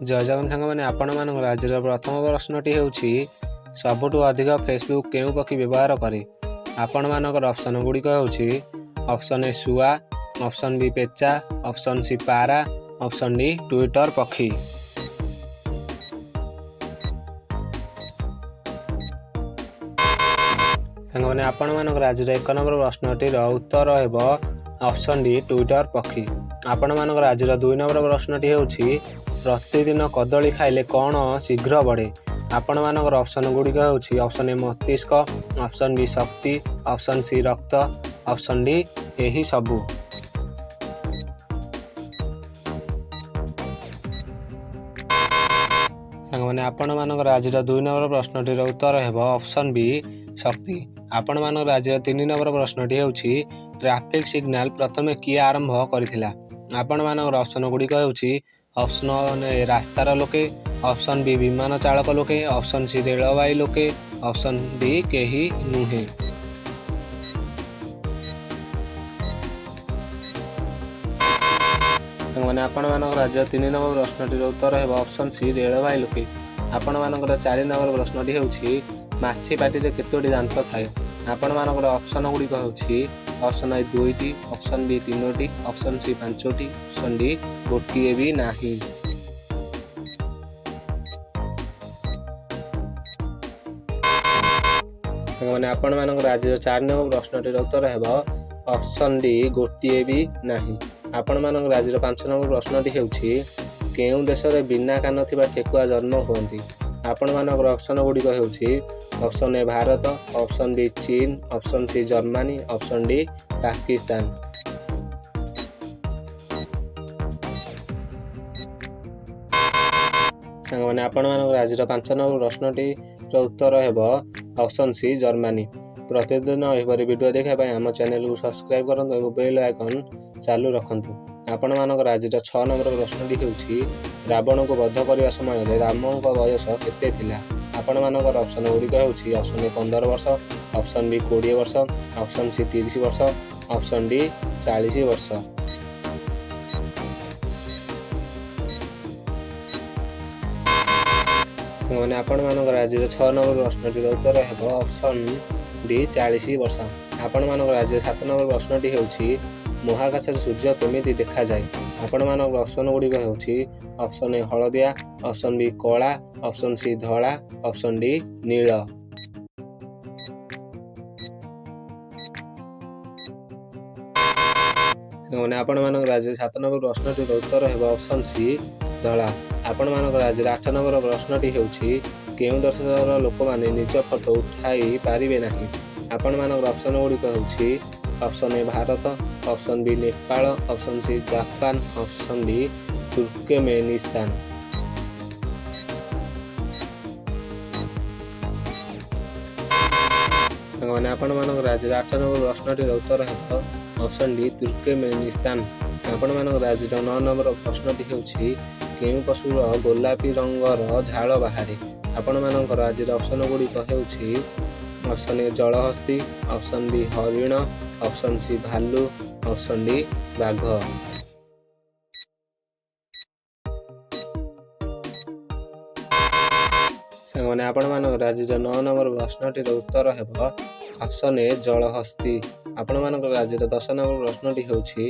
ଜୟ ଜଗନ୍ନାଥ ସାଙ୍ଗମାନେ, ଆପଣମାନଙ୍କର ଆଜିର ପ୍ରଥମ ପ୍ରଶ୍ନଟି ହେଉଛି, ସବୁଠୁ ଅଧିକ ଫେସବୁକ୍ କେଉଁ ପକ୍ଷୀ ବ୍ୟବହାର କରେ? ଆପଣମାନଙ୍କର ଅପସନ୍ ଗୁଡ଼ିକ ହେଉଛି ଅପସନ୍ ଏ ଶୁଆ, ଅପସନ୍ ବି ପେଚା, ଅପସନ୍ ସି ପାରା, ଅପସନ୍ ଡି ଟ୍ୱିଟର ପକ୍ଷୀ। ସାଙ୍ଗମାନେ, ଆପଣମାନଙ୍କର ଆଜିର 1 ନମ୍ବର ପ୍ରଶ୍ନଟିର ଉତ୍ତର ହେବ ଅପସନ୍ ଡି ଟ୍ୱିଟର ପକ୍ଷୀ। ଆପଣମାନଙ୍କର ଆଜିର 2 ନମ୍ବର ପ୍ରଶ୍ନଟି ହେଉଛି, ପ୍ରତିଦିନ କଦଳୀ ଖାଇଲେ କ'ଣ ଶୀଘ୍ର ବଢ଼େ? ଆପଣମାନଙ୍କର ଅପସନ୍ ଗୁଡ଼ିକ ହେଉଛି ଅପସନ୍ ଏ ମସ୍ତିଷ୍କ, ଅପସନ୍ ବି ଶକ୍ତି, ଅପସନ୍ ସି ରକ୍ତ, ଅପସନ୍ ଡି ଏହି ସବୁ। ସାଙ୍ଗମାନେ, ଆପଣମାନଙ୍କର ଆଜିର 2 ନମ୍ବର ପ୍ରଶ୍ନଟିର ଉତ୍ତର ହେବ ଅପସନ୍ ବି ଶକ୍ତି। ଆପଣମାନଙ୍କର ଆଜିର 3 ନମ୍ବର ପ୍ରଶ୍ନଟି ହେଉଛି, ଟ୍ରାଫିକ୍ ସିଗ୍ନାଲ ପ୍ରଥମେ କିଏ ଆରମ୍ଭ କରିଥିଲା? ଆପଣମାନଙ୍କର ଅପସନ୍ ଗୁଡ଼ିକ ହେଉଛି ଅପସନ୍ ଏ ରାସ୍ତାର ଲୋକେ, ଅପସନ୍ ବି ବିମାନ ଚାଳକ ଲୋକେ, ଅପସନ୍ ସି ରେଳବାଇ ଲୋକେ, ଅପସନ୍ ଡି କେହି ନୁହେଁ। ସାଙ୍ଗମାନେ, ଆପଣମାନଙ୍କର ଆଜିର 3 ନମ୍ବର ପ୍ରଶ୍ନଟିର ଉତ୍ତର ହେବ ଅପସନ୍ ସି ରେଳବାଇ ଲୋକେ। ଆପଣମାନଙ୍କର 4 ନମ୍ବର ପ୍ରଶ୍ନଟି ହେଉଛି, ମାଛି ପାଟିରେ କେତୋଟି ଦାନ୍ତ ଥାଏ? ଆପଣମାନଙ୍କର ଅପସନ୍ ଗୁଡ଼ିକ ହେଉଛି ଅପସନ୍ ଏ ଦୁଇଟି, ଅପସନ୍ ବି ତିନୋଟି, ଅପସନ୍ ସି ପାଞ୍ଚୋଟି, ଅପସନ୍ ଡି ଗୋଟିଏ ବି ନାହିଁ। ସାଙ୍ଗମାନେ, ଆପଣମାନଙ୍କର ଆଜିର 4 ନମ୍ବର ପ୍ରଶ୍ନଟିର ଉତ୍ତର ହେବ ଅପସନ୍ ଡି ଗୋଟିଏ ବି ନାହିଁ। ଆପଣମାନଙ୍କର ଆଜିର 5 ନମ୍ବର ପ୍ରଶ୍ନଟି ହେଉଛି, କେଉଁ ଦେଶରେ ବିନା କାନ ଥିବା ଠେକୁଆ ଜନ୍ମ ହୁଅନ୍ତି? ଆପଣମାନଙ୍କର ଅପସନ୍ ଗୁଡ଼ିକ ହେଉଛି option A Bharat, option B ଚୀନ, option C Germany, option D Pakistan. ସାଙ୍ଗମାନେ, ଆପଣମାନଙ୍କର ଆଜିର 5 ନମ୍ବର ପ୍ରଶ୍ନଟିର ଉତ୍ତର ହେବ ଅପସନ୍ ସି ଜର୍ମାନୀ। ପ୍ରତିଦିନ ଏହିପରି ଭିଡ଼ିଓ ଦେଖିବା ପାଇଁ ଆମ ଚ୍ୟାନେଲକୁ ସବସ୍କ୍ରାଇବ୍ କରନ୍ତୁ ଏବଂ ବେଲ୍ ଆଇକନ୍ ଚାଲୁ ରଖନ୍ତୁ। ଆପଣମାନଙ୍କର ଆଜିର 6 ନମ୍ବର ପ୍ରଶ୍ନଟି ହେଉଛି, ରାବଣକୁ ବଧ କରିବା ସମୟରେ ରାମଙ୍କ ବୟସ କେତେ ଥିଲା? ଆପଣମାନଙ୍କର ଅପସନ୍ ଗୁଡ଼ିକ ହେଉଛି ଅପସନ୍ ଏ 15 ବର୍ଷ, ଅପସନ୍ ବି 20 ବର୍ଷ, ଅପସନ୍ ସି 30 ବର୍ଷ, ଅପସନ୍ ଡି 40 ବର୍ଷ। ମାନେ ଆପଣମାନଙ୍କର ଆଜିର 6 ନମ୍ବର ପ୍ରଶ୍ନଟିର ଉତ୍ତର ହେବ ଅପସନ୍ ଡି 40 ବର୍ଷ। ଆପଣମାନଙ୍କର ଆଜିର 7 ନମ୍ବର ପ୍ରଶ୍ନଟି ହେଉଛି, ମହାକାଶରେ ସୂର୍ଯ୍ୟ କେମିତି ଦେଖାଯାଏ? ଆପଣମାନଙ୍କର ଅପସନ୍ ଗୁଡ଼ିକ ହେଉଛି ଅପସନ୍ ଏ ହଳଦିଆ, ଅପସନ୍ ବି କଳା, ଅପସନ୍ ସି ଧଳା, ଅପସନ୍ ଡି ନୀଳ। ମାନେ ଆପଣମାନଙ୍କର ଆଜି 7 ନମ୍ବର ପ୍ରଶ୍ନଟିର ଉତ୍ତର ହେବ ଅପସନ୍ ସି ଧଳା। ଆପଣମାନଙ୍କର ଆଜିର 8 ନମ୍ବର ପ୍ରଶ୍ନଟି ହେଉଛି, କେଉଁ ଦେଶର ଲୋକମାନେ ନିଜ ଫଟୋ ଉଠାଇ ପାରିବେ ନାହିଁ? ଆପଣମାନଙ୍କର ଅପସନ୍ ଗୁଡ଼ିକ ହେଉଛି option A Bharat, option B Nepal, option C Japan, option D Turkmenistan. ସାଙ୍ଗମାନେ, ଆପଣମାନଙ୍କର ଆଜିର 8 ନମ୍ବର ପ୍ରଶ୍ନଟିର ଉତ୍ତର ହେବ ଅପସନ୍ ଡି ତୁର୍କମେନିସ୍ତାନ। ଆପଣମାନଙ୍କର ଆଜିର 9 ନମ୍ବର ପ୍ରଶ୍ନଟି ହେଉଛି, କେଉଁ ପଶୁର ଗୋଲାପୀ ରଙ୍ଗର ଝାଳ ବାହାରେ? ଆପଣମାନଙ୍କର ଆଜିର ଅପସନ୍ ଗୁଡ଼ିକ ହେଉଛି ଅପସନ୍ ଏ ଜଳହସ୍ତୀ, ଅପସନ୍ ବି ହରିଣ, ଅପସନ୍ ସି ଭାଲୁ, ଅପସନ୍ ଡି ବାଘ। ସାଙ୍ଗମାନେ, ଆପଣମାନଙ୍କର ଆଜିର 9 ନମ୍ବର ପ୍ରଶ୍ନଟିର ଉତ୍ତର ହେବ ଅପସନ୍ ଏ ଜଳହସ୍ତୀ। ଆପଣମାନଙ୍କର ଆଜିର 10 ନମ୍ବର ପ୍ରଶ୍ନଟି ହେଉଛି,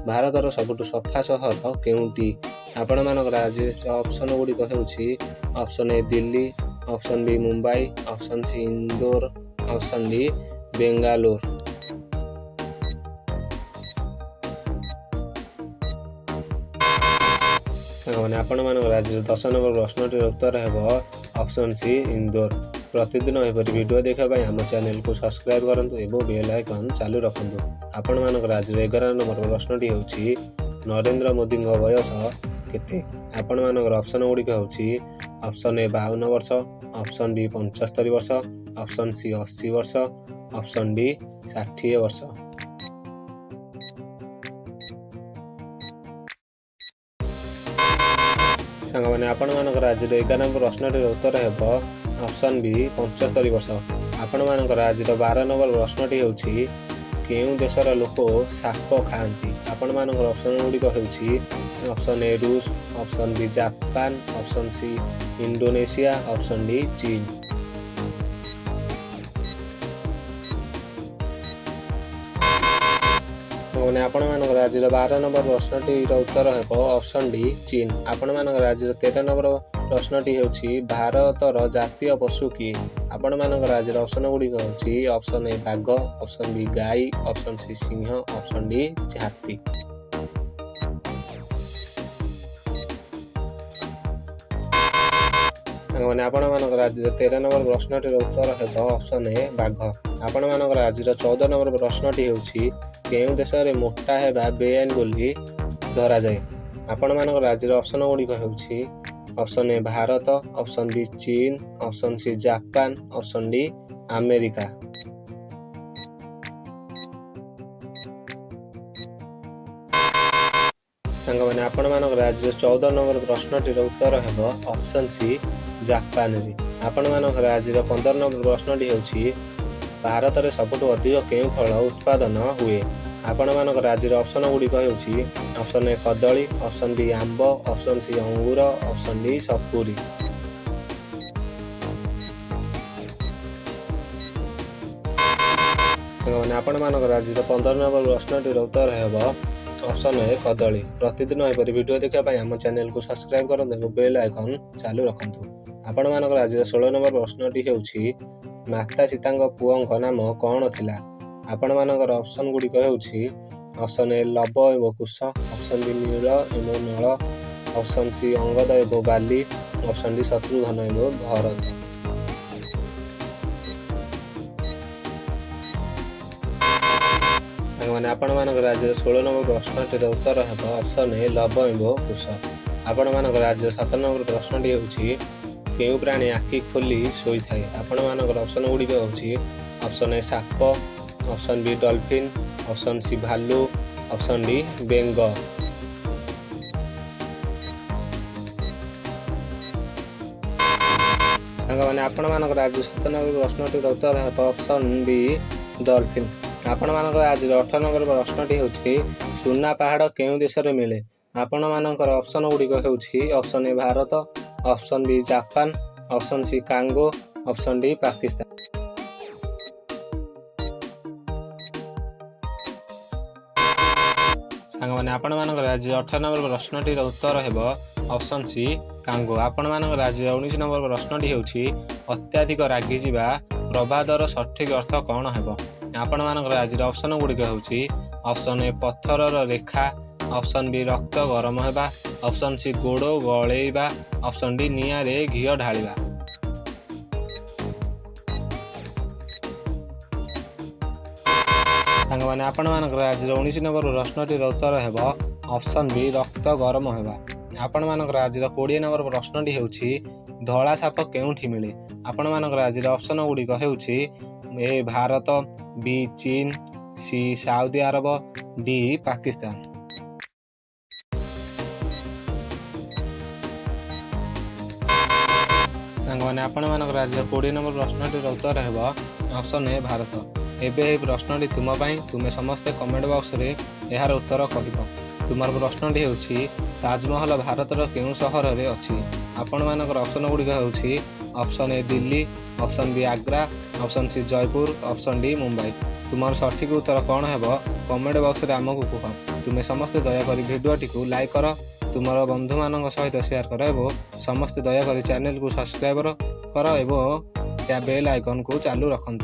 ଭାରତର ସବୁଠୁ ସଫା ସହର କେଉଁଟି? ଆପଣମାନଙ୍କର ଆଜିର ଅପସନ୍ ଗୁଡ଼ିକ ହେଉଛି option A Delhi, option B Mumbai, option C Indore, option D Bangalore. ସାଙ୍ଗମାନେ, ଆପଣମାନଙ୍କର ଆଜିର 10 ନମ୍ବର ପ୍ରଶ୍ନଟିର ଉତ୍ତର ହେବ ଅପସନ୍ ସି ଇନ୍ଦୋର। ପ୍ରତିଦିନ ଏପରି ଭିଡ଼ିଓ ଦେଖିବା ପାଇଁ ଆମ ଚ୍ୟାନେଲକୁ ସବସ୍କ୍ରାଇବ୍ କରନ୍ତୁ ଏବଂ ବେଲ୍ ଆଇକନ୍ ଚାଲୁ ରଖନ୍ତୁ। ଆପଣମାନଙ୍କର ଆଜିର 11 ନମ୍ବର ପ୍ରଶ୍ନଟି ହେଉଛି, ନରେନ୍ଦ୍ର ମୋଦିଙ୍କ ବୟସ କେତେ? ଆପଣମାନଙ୍କର ଅପସନ୍ ଗୁଡ଼ିକ ହେଉଛି ଅପସନ୍ ଏ 52 ବର୍ଷ, ଅପସନ୍ ବି 75 ବର୍ଷ, ଅପସନ୍ ସି 80 ବର୍ଷ, ଅପସନ୍ ଡି 60 ବର୍ଷ। ସାଙ୍ଗମାନେ, ଆପଣମାନଙ୍କର ଆଜିର 11 ନମ୍ବର ପ୍ରଶ୍ନଟିର ଉତ୍ତର ହେବ ଅପସନ୍ ବି 75 ବର୍ଷ। ଆପଣମାନଙ୍କର ଆଜିର 12 ନମ୍ବର ପ୍ରଶ୍ନଟି ହେଉଛି, କେଉଁ ଦେଶର ଲୋକ ସାପ ଖାଆନ୍ତି? ଆପଣମାନଙ୍କର ଅପସନ୍ ଗୁଡ଼ିକ ହେଉଛି ଅପସନ୍ ଏ ରୁଷ, option B Japan, option C Indonesia, option D ଚୀନ। ମାନେ ଆପଣମାନଙ୍କର ଆଜିର 12 ନମ୍ବର ପ୍ରଶ୍ନଟିର ଉତ୍ତର ହେବ ଅପସନ୍ ଡି ଚୀନ। ଆପଣମାନଙ୍କର ଆଜିର 13 ନମ୍ବର ପ୍ରଶ୍ନଟି ହେଉଛି, ଭାରତର ଜାତୀୟ ପଶୁ କିଏ? ଆପଣମାନଙ୍କର ଆଜିର ଅପସନ୍ ଗୁଡ଼ିକ ହେଉଛି ଅପସନ୍ ଏ ବାଘ, ଅପସନ୍ ବି ଗାଈ, ଅପସନ୍ ସି ସିଂହ, ଅପସନ୍ ଡି ହାତୀ। ସାଙ୍ଗମାନେ, ଆପଣମାନଙ୍କର ଆଜିର 13 ନମ୍ବର ପ୍ରଶ୍ନଟିର ଉତ୍ତର ହେବ ଅପସନ୍ ଏ ବାଘ। ଆପଣମାନଙ୍କର ଆଜିର 14 ନମ୍ବର ପ୍ରଶ୍ନଟି ହେଉଛି, କେଉଁ ଦେଶରେ ମୋଟା ହେବା ବେଆଇନ ବୋଲି ଧରାଯାଏ? ଆପଣମାନଙ୍କର ଆଜିର ଅପସନ୍ ଗୁଡ଼ିକ ହେଉଛି option A Bharat, option B ଚୀନ, option C Japan, option D America. ସାଙ୍ଗମାନେ, ଆପଣମାନଙ୍କର ଆଜିର 14 ନମ୍ବର ପ୍ରଶ୍ନଟିର ଉତ୍ତର ହେବ ଅପସନ୍ ସି ଜାପାନରେ। ଆପଣମାନଙ୍କର ଆଜିର 15 ନମ୍ବର ପ୍ରଶ୍ନଟି ହେଉଛି, ଭାରତରେ ସବୁଠୁ ଅଧିକ କେଉଁ ଫଳ ଉତ୍ପାଦନ ହୁଏ? ଆପଣମାନଙ୍କର ଆଜିର ଅପସନ୍ ଗୁଡ଼ିକ ହେଉଛି ଅପସନ୍ ଏ କଦଳୀ, ଅପସନ୍ ବି ଆମ୍ବ, ଅପସନ୍ ସି ଅଙ୍ଗୁର, ଅପସନ୍ ଡି ସପୁରୀ। ସାଙ୍ଗମାନେ, ଆପଣମାନଙ୍କର ଆଜିର 15 ନମ୍ବର ପ୍ରଶ୍ନଟିର ଉତ୍ତର ହେବ ଅପସନ୍ ଏ କଦଳୀ। ପ୍ରତିଦିନ ଏପରି ଭିଡ଼ିଓ ଦେଖିବା ପାଇଁ ଆମ ଚ୍ୟାନେଲକୁ ସବସ୍କ୍ରାଇବ୍ କରନ୍ତୁ ଏବଂ ବେଲ୍ ଆଇକନ୍ ଚାଲୁ ରଖନ୍ତୁ। ଆପଣମାନଙ୍କର ଆଜିର 16 ନମ୍ବର ପ୍ରଶ୍ନଟି ହେଉଛି, ମାତା ସୀତାଙ୍କ ପୁଅଙ୍କ ନାମ କ'ଣ ଥିଲା? ଆପଣମାନଙ୍କର ଅପସନ୍ ଗୁଡ଼ିକ ହେଉଛି ଅପସନ୍ ଏ ଲବ ଏବଂ କୁଶ, ଅପସନ୍ ବି ନୀଳ ଏବଂ ନଳ, ଅପସନ୍ ସି ଅଙ୍ଗଦ ଏବଂ ବାଲି, ଅପସନ୍ ଡି ଶତ୍ରୁଘ୍ନ ଏବଂ ଭରତ। ସାଙ୍ଗମାନେ, ଆପଣମାନଙ୍କର ଆଜିର 16 ନମ୍ବର ପ୍ରଶ୍ନଟିର ଉତ୍ତର ହେବ ଅପସନ୍ ଏ ଲବ ଏବଂ କୁଶ। ଆପଣମାନଙ୍କର ଆଜିର 17 ନମ୍ବର ପ୍ରଶ୍ନଟି ହେଉଛି, କେଉଁ ପ୍ରାଣୀ ଆଖି ଖୋଲି ଶୋଇଥାଏ? ଆପଣମାନଙ୍କର ଅପସନ୍ ଗୁଡ଼ିକ ହେଉଛି ଅପସନ୍ ଏ ସାପ, option B dolphin, option C ଭାଲୁ, ଅପସନ୍ ଡି ବେଙ୍ଗ। ସାଙ୍ଗମାନେ, ଆପଣମାନଙ୍କର ଆଜି 17 ନମ୍ବର ପ୍ରଶ୍ନଟିର ଉତ୍ତର ହେବ ଅପସନ୍ ବି ଡଲଫିନ୍। ଆପଣମାନଙ୍କର ଆଜିର 18 ନମ୍ବର ପ୍ରଶ୍ନଟି ହେଉଛି, ସୁନା ପାହାଡ଼ କେଉଁ ଦେଶରେ ମିଳେ? ଆପଣମାନଙ୍କର ଅପସନ୍ ଗୁଡ଼ିକ ହେଉଛି option A Bharat, option B Japan, option C Congo, option D Pakistan. ସାଙ୍ଗମାନେ, ଆପଣମାନଙ୍କର ଆଜି 18 ନମ୍ବର ପ୍ରଶ୍ନଟିର ଉତ୍ତର ହେବ ଅପସନ୍ ସି କାଙ୍ଗୋ। ଆପଣମାନଙ୍କର ଆଜି 19 ନମ୍ବର ପ୍ରଶ୍ନଟି ହେଉଛି, ଅତ୍ୟଧିକ ରାଗିଯିବା ପ୍ରବାଦର ସଠିକ୍ ଅର୍ଥ କ'ଣ ହେବ? ଆପଣମାନଙ୍କର ଆଜିର ଅପସନ୍ ଗୁଡ଼ିକ ହେଉଛି ଅପସନ୍ ଏ ପଥରର ରେଖା, ଅପସନ୍ ବି ରକ୍ତ ଗରମ ହେବା, ଅପସନ୍ ସି ଗୋଡ଼ ଗଳେଇବା, ଅପସନ୍ ଡି ନିଆଁରେ ଘିଅ ଢାଳିବା। ସାଙ୍ଗମାନେ, ଆପଣମାନଙ୍କର ଆଜିର 19 ନମ୍ବର ପ୍ରଶ୍ନଟିର ଉତ୍ତର ହେବ ଅପସନ୍ ବି ରକ୍ତ ଗରମ ହେବା। ଆପଣମାନଙ୍କର ଆଜିର 20 ନମ୍ବର ପ୍ରଶ୍ନଟି ହେଉଛି, ଧଳା ସାପ କେଉଁଠି ମିଳେ? ଆପଣମାନଙ୍କର ଆଜିର ଅପସନ୍ ଗୁଡ଼ିକ ହେଉଛି ଏ ଭାରତ, ବି ଚୀନ, C Saudi Arab, D Pakistan. ସାଙ୍ଗମାନେ, ଆପଣମାନଙ୍କର ଆଜିର 20 ନମ୍ବର ପ୍ରଶ୍ନଟିର ଉତ୍ତର ହେବ ଅପସନ୍ ଏ ଭାରତ। ଏବେ ଏହି ପ୍ରଶ୍ନଟି ତୁମ ପାଇଁ। ତୁମେ ସମସ୍ତେ କମେଣ୍ଟ ବକ୍ସରେ ଏହାର ଉତ୍ତର କହିବ। ତୁମର ପ୍ରଶ୍ନଟି ହେଉଛି, ତାଜମହଲ ଭାରତର କେଉଁ ସହରରେ ଅଛି? ଆପଣମାନଙ୍କର ଅପସନ୍ ଗୁଡ଼ିକ ହେଉଛି option A Delhi, option B Agra, option C Jaipur, option D Mumbai. ତୁମର ସଠିକ୍ ଉତ୍ତର କ'ଣ ହେବ କମେଣ୍ଟ ବକ୍ସରେ ଆମକୁ କୁହ। ତୁମେ ସମସ୍ତେ ଦୟାକରି ଭିଡ଼ିଓଟିକୁ ଲାଇକ୍ କର, ତୁମର ବନ୍ଧୁମାନଙ୍କ ସହିତ ସେୟାର କର ଏବଂ ସମସ୍ତେ ଦୟାକରି ଚ୍ୟାନେଲକୁ ସବସ୍କ୍ରାଇବ୍ କର ଏବଂ ବେଲ୍ ଆଇକନ୍କୁ ଚାଲୁ ରଖନ୍ତୁ।